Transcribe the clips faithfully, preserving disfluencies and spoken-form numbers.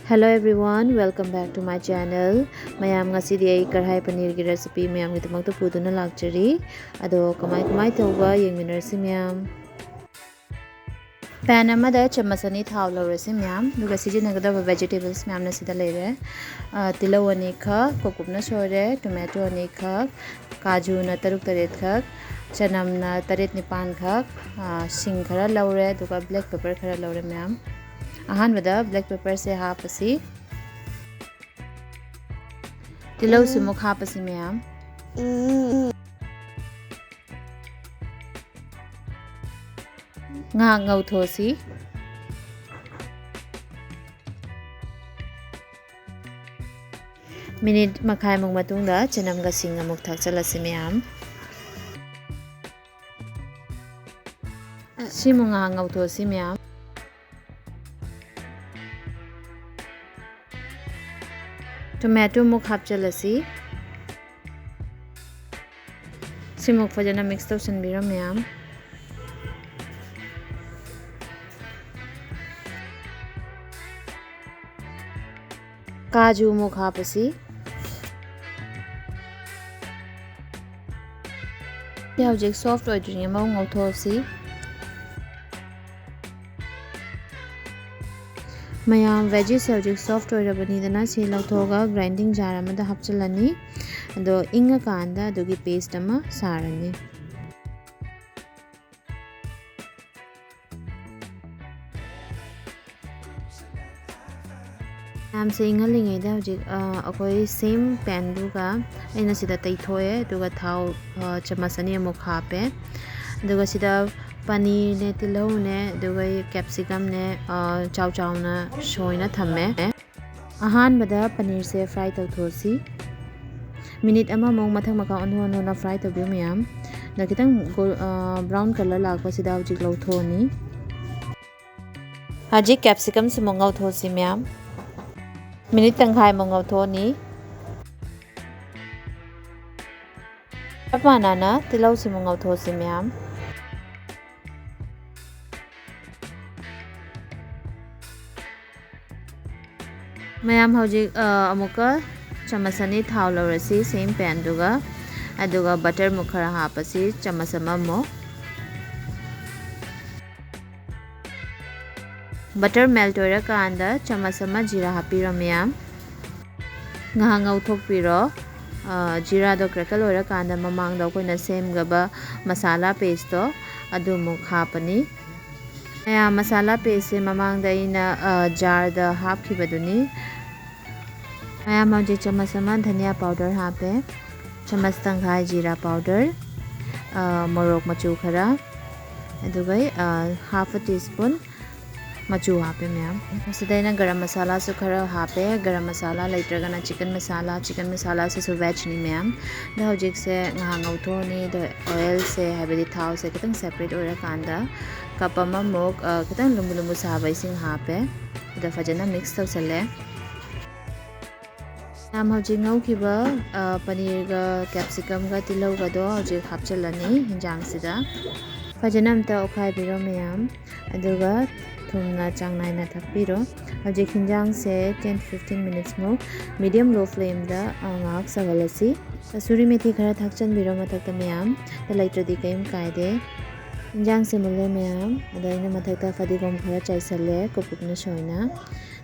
Hello everyone, welcome back to my channel. ꯃꯌꯥꯝ, ꯉꯁꯤꯗꯤ ꯑꯩ ꯀꯔꯍꯥꯏ ꯄꯅꯤꯔꯒꯤ recipe ꯃꯌꯥꯝꯒꯤꯗꯃꯛꯇ ꯄꯨꯗꯨꯅ ꯂꯥꯛꯆꯔꯤ꯫ ꯑꯗꯣ ꯀꯃꯥꯏ ꯀꯃꯥꯏ ꯇꯧꯕ ꯌꯦꯡꯃꯤꯟꯅꯔꯁꯤ ꯃꯌꯥꯝ꯫ Pan ꯑꯃꯗ ꯆꯃꯁ ꯑꯅꯤ ꯊꯥꯎ ꯂꯧꯔꯁꯤ ꯃꯌꯥꯝ, ꯑꯗꯨꯒ ꯁꯤꯖꯤꯟꯅꯒꯗꯕ vegetables ꯃꯌꯥꯝꯅ ꯁꯤꯗ ꯂꯩꯔꯦ꯫ ꯑ, ꯇꯤꯜꯍꯧ ꯑꯅꯤꯈꯛ ꯀꯨꯞ ꯀꯨꯞꯅ ꯁꯣꯏꯔꯦ, tomato ꯑꯅꯤꯈꯛ, ꯀꯥꯖꯨꯅ ꯇꯔꯨꯛ ꯇꯔꯦꯠꯈꯛ, ꯆꯅꯝꯅ ꯇꯔꯦꯠ ꯅꯤꯄꯥꯟꯈꯛ, ꯑ, ꯁꯤꯡ ꯈꯔ ꯂꯧꯔꯦ, ꯑꯗꯨꯒ black pepper ꯈꯔ ꯂꯧꯔꯦ ꯃꯌꯥꯝ꯫ ꯑꯍꯥꯟꯕꯗ black pepperꯁꯦ ꯍꯥꯞꯄꯁꯤ꯫ ꯇꯤꯜꯍꯧꯁꯤꯃꯨꯛ ꯍꯥꯞꯄꯁꯤ ꯃꯌꯥꯝ꯫ ꯉꯥꯏꯍꯥꯛ ꯉꯧꯊꯣꯛꯑꯁꯤ꯫ ꯃꯤꯅꯤꯠ ꯃꯈꯥꯏꯃꯨꯛ ꯃꯇꯨꯡꯗ ꯆꯅꯝꯒ ꯁꯤꯡ ꯑꯃꯨꯛ ꯊꯥꯛꯆꯜꯂꯁꯤ ꯃꯌꯥꯝ꯫ ꯁꯤꯃꯨꯛ ꯉꯥꯏꯍꯥꯛ ꯉꯧꯊꯣꯛꯑꯁꯤ ꯃꯌꯥꯝ꯫ Tomato ꯃꯨꯛ ꯍꯥꯞꯆꯜꯂꯁꯤ꯫ ꯁꯤꯃꯨꯛ ꯐꯖꯅ mix ꯇꯧꯁꯟꯕꯤꯔꯣ ꯃꯌꯥꯝ꯫ ꯀꯥꯖꯨ ꯑꯃꯨꯛ ꯍꯥꯞꯄꯁꯤ꯫ ꯁꯤ ꯍꯧꯖꯤꯛ soft ꯑꯣꯏꯗ꯭ꯔꯤꯉꯩ ꯃꯑꯣꯡ ꯉꯧꯊꯣꯛꯑꯁꯤ꯫ ꯃꯌꯥꯝ, veggiesꯁꯦ ꯍꯧꯖꯤꯛ soft ꯑꯣꯏꯔꯕꯅꯤꯗꯅ ꯁꯤ ꯂꯧꯊꯣꯛꯑꯒ grinding jar ꯑꯃꯗ ꯍꯥꯞꯆꯤꯜꯂꯅꯤ꯫ ꯑꯗꯣ ꯏꯪꯉꯀꯥꯟꯗ ꯑꯗꯨꯒꯤ paste ꯑꯃ ꯁꯥꯔꯅꯤ꯫ ꯃꯌꯥꯝꯁꯦ ꯏꯪꯍꯜꯂꯤꯉꯩꯗ ꯍꯧꯖꯤꯛ, ꯑ, ꯑꯩꯈꯣꯏ same panꯗꯨꯒ ꯑꯩꯅ ꯁꯤꯗ ꯇꯩꯊꯣꯛꯑꯦ, ꯑꯗꯨꯒ ꯊꯥꯎ, ꯑ, ꯆꯃꯁ ꯑꯅꯤ ꯑꯃꯨꯛ ꯍꯥꯞꯄꯦ꯫ ꯑꯗꯨꯒ ꯁꯤꯗ ꯄꯅꯤꯔꯅꯦ, ꯇꯤꯜꯍꯧꯅꯦ, ꯑꯗꯨꯒ capsicumꯅꯦ, ꯑ, ꯆꯥꯎ ꯆꯥꯎꯅ ꯁꯣꯏꯅ ꯊꯝꯃꯦ꯫ ꯑꯍꯥꯟꯕꯗ ꯄꯅꯤꯔꯁꯦ fry ꯇꯧꯊꯣꯛꯑꯁꯤ꯫ ꯃꯤꯅꯤꯠ ꯑꯃꯃꯨꯛ ꯃꯊꯛ ꯃꯈꯥ ꯑꯣꯟꯊꯣꯛ ꯑꯣꯟꯊꯣꯛꯅ fry ꯇꯧꯕꯤꯌꯨ ꯃꯌꯥꯝ꯫ ꯑꯗ ꯈꯤꯇꯪ ꯒꯣꯜ-, ꯑ, brown colour ꯂꯥꯛꯄꯁꯤꯗ ꯍꯧꯖꯤꯛ ꯂꯧꯊꯣꯛꯑꯅꯤ꯫ ꯍꯧꯖꯤꯛ capsicumꯁꯤꯃꯨꯛ ꯉꯧꯊꯣꯛꯑꯁꯤ ꯃꯌꯥꯝ꯫ ꯃꯤꯅꯤꯠ ꯇꯪꯈꯥꯏꯃꯨꯛ ꯉꯧꯊꯣꯛꯑꯅꯤ꯫ ꯆꯞ ꯃꯥꯟꯅꯅ ꯇꯤꯜꯍꯧꯁꯤꯃꯨꯛ ꯉꯧꯊꯣꯛꯑꯁꯤ ꯃꯌꯥꯝ꯫ ꯃꯌꯥꯝ, ꯍꯧꯖꯤꯛ ꯑ, ꯑꯃꯨꯛꯀ ꯆꯃꯁ ꯑꯅꯤ ꯊꯥꯎ ꯂꯧꯔꯁꯤ, same pan ꯗꯨꯒ, ꯑꯗꯨꯒ butter ꯃꯨꯛ ꯈꯔ ꯍꯥꯞꯄꯁꯤ, ꯆꯃꯁ ꯑꯃꯃꯨꯛ꯫ Butter melt ꯑꯣꯏꯔꯀꯥꯟꯗ ꯆꯃꯁ ꯑꯃ ꯖꯤꯔꯥ ꯍꯥꯞꯄꯤꯔꯣ ꯃꯌꯥꯝ꯫ ꯉꯥꯏꯍꯥꯛ ꯉꯧꯊꯣꯛꯄꯤꯔꯣ꯫ ꯑ, ꯖꯤꯔꯥꯗꯣ crackle ꯑꯣꯏꯔꯀꯥꯟꯗ ꯃꯃꯥꯡꯗ ꯑꯩꯈꯣꯏꯅ ꯁꯦꯝꯒꯕ ꯃꯁꯥꯂꯥ paste ꯇꯣ ꯑꯗꯨꯃꯨꯛ ꯍꯥꯞꯄꯅꯤ꯫ ꯃꯌꯥꯝ, ꯃꯁꯥꯂꯥ paste ꯁꯦ ꯃꯃꯥꯡꯗ ꯑꯩꯅ, ꯑ, jar ꯗ ꯍꯥꯞꯈꯤꯕꯗꯨꯅꯤ꯫ ꯃꯌꯥꯝ, ꯍꯧꯖꯤꯛ ꯆꯃꯁ ꯑꯃ ꯙꯅꯤꯌꯥ powder ꯍꯥꯞꯄꯦ, ꯆꯃꯁ ꯇꯪꯈꯥꯏ ꯖꯤꯔꯥ powder, ꯑ, ꯃꯣꯔꯣꯛ ꯃꯆꯨ ꯈꯔ, ꯑꯗꯨꯒ, ꯑ, half a teaspoon ꯃꯆꯨ ꯍꯥꯞꯄꯦ ꯃꯌꯥꯝ꯫ ꯁꯤꯗ ꯑꯩꯅ ꯒꯔꯝ ꯃꯁꯥꯂꯥꯁꯨ ꯈꯔ ꯍꯥꯞꯄꯦ꯫ ꯒꯔꯝ ꯃꯁꯥꯂꯥ ꯂꯩꯇ꯭ꯔꯒꯅ chicken ꯃꯁꯥꯂꯥ, chicken ꯃꯁꯥꯂꯥꯁꯤꯁꯨ veg ꯅꯤ ꯃꯌꯥꯝ꯫ ꯑꯗꯣ ꯍꯧꯖꯤꯛꯁꯦ ꯉꯥꯏꯍꯥꯛ ꯉꯧꯊꯣꯛꯑꯅꯤ꯫ ꯑꯗꯣ oil ꯁꯦ, ꯍꯥꯏꯕꯗꯤ ꯊꯥꯎꯁꯦ ꯈꯤꯇꯪ separate ꯑꯣꯏꯔꯀꯥꯟꯗ cup ꯑꯃꯃꯨꯛ, ꯑ, ꯈꯤꯇꯪ ꯂꯨꯝꯕꯨ ꯂꯨꯝꯕꯨ ꯁꯥꯕ ꯏꯁꯤꯡ ꯍꯥꯞꯄꯦ꯫ ꯑꯗꯣ ꯐꯖꯅ mix ꯇꯧꯁꯜꯂꯦ꯫ ꯃꯌꯥꯝ, ꯍꯧꯖꯤꯛ ꯉꯧꯈꯤꯕ, ꯑ, ꯄꯅꯤꯔꯒ capsicum ꯒ ꯇꯤꯜꯍꯧꯒꯗꯣ ꯍꯧꯖꯤꯛ ꯍꯥꯞꯆꯤꯜꯂꯅꯤ ꯍꯤꯟꯖꯥꯡꯁꯤꯗ꯫ ꯐꯖꯅ ꯑꯝꯇ ꯑꯣꯠꯈꯥꯏꯕꯤꯔꯣ ꯃꯌꯥꯝ, ꯑꯗꯨꯒ ꯊꯨꯝꯅ ꯆꯥꯡ ꯅꯥꯏꯅ ꯊꯥꯛꯄꯤꯔꯣ꯫ ꯍꯧꯖꯤꯛ ꯍꯤꯟꯖꯥꯡꯁꯦ ten to fifteen minutes ꯃꯨꯛ medium low flame ꯗ, ꯑ, ꯉꯥꯏꯍꯥꯛ ꯁꯧꯍꯜꯂꯁꯤ꯫ ꯀꯁꯨꯔꯤ ꯃꯦꯊꯤ ꯈꯔ ꯊꯥꯛꯆꯟꯕꯤꯔꯣ ꯃꯊꯛꯇ ꯃꯌꯥꯝ, ꯑꯗ ꯂꯩꯇ꯭ꯔꯗꯤ ꯀꯔꯤꯝ ꯀꯥꯏꯗꯦ꯫ ꯍꯤꯟꯖꯥꯡꯁꯦ ꯃꯨꯜꯂꯦ ꯃꯌꯥꯝ, ꯑꯗ ꯑꯩꯅ ꯃꯊꯛꯇ ꯐꯗꯤꯒꯣꯝ ꯈꯔ ꯆꯥꯏꯁꯜꯂꯦ ꯀꯨꯞ ꯀꯨꯞꯅ ꯁꯣꯏꯅ꯫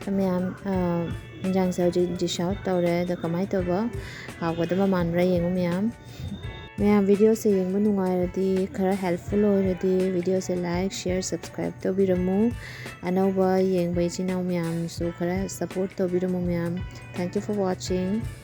ꯑꯗ ꯃꯌꯥꯝ, ꯑ, ꯍꯤꯟꯖꯥꯡꯁꯦ ꯍꯧꯖꯤꯛ dish out ꯇꯧꯔꯦ꯫ ꯑꯗꯣ ꯀꯃꯥꯏꯅ ꯇꯧꯕ, ꯍꯥꯎꯒꯗꯕ ꯃꯥꯟꯕ꯭ꯔꯥ ꯌꯦꯡꯉꯨ ꯃꯌꯥꯝ꯫ ꯃꯌꯥꯝ, video ꯁꯦ ꯌꯦꯡꯕ ꯅꯨꯡꯉꯥꯏꯔꯗꯤ, ꯈꯔ helpful ꯑꯣꯏꯔꯗꯤ video ꯁꯦ like, share, subscribe ꯇꯧꯕꯤꯔꯝꯃꯨ꯫ ꯑꯅꯧꯕ ꯌꯦꯡꯕ ꯏꯆꯤꯟ ꯏꯅꯥꯎ ꯃꯌꯥꯝꯁꯨ ꯈꯔ support ꯇꯧꯕꯤꯔꯝꯃꯨ ꯃꯌꯥꯝ꯫ Thank you for watching.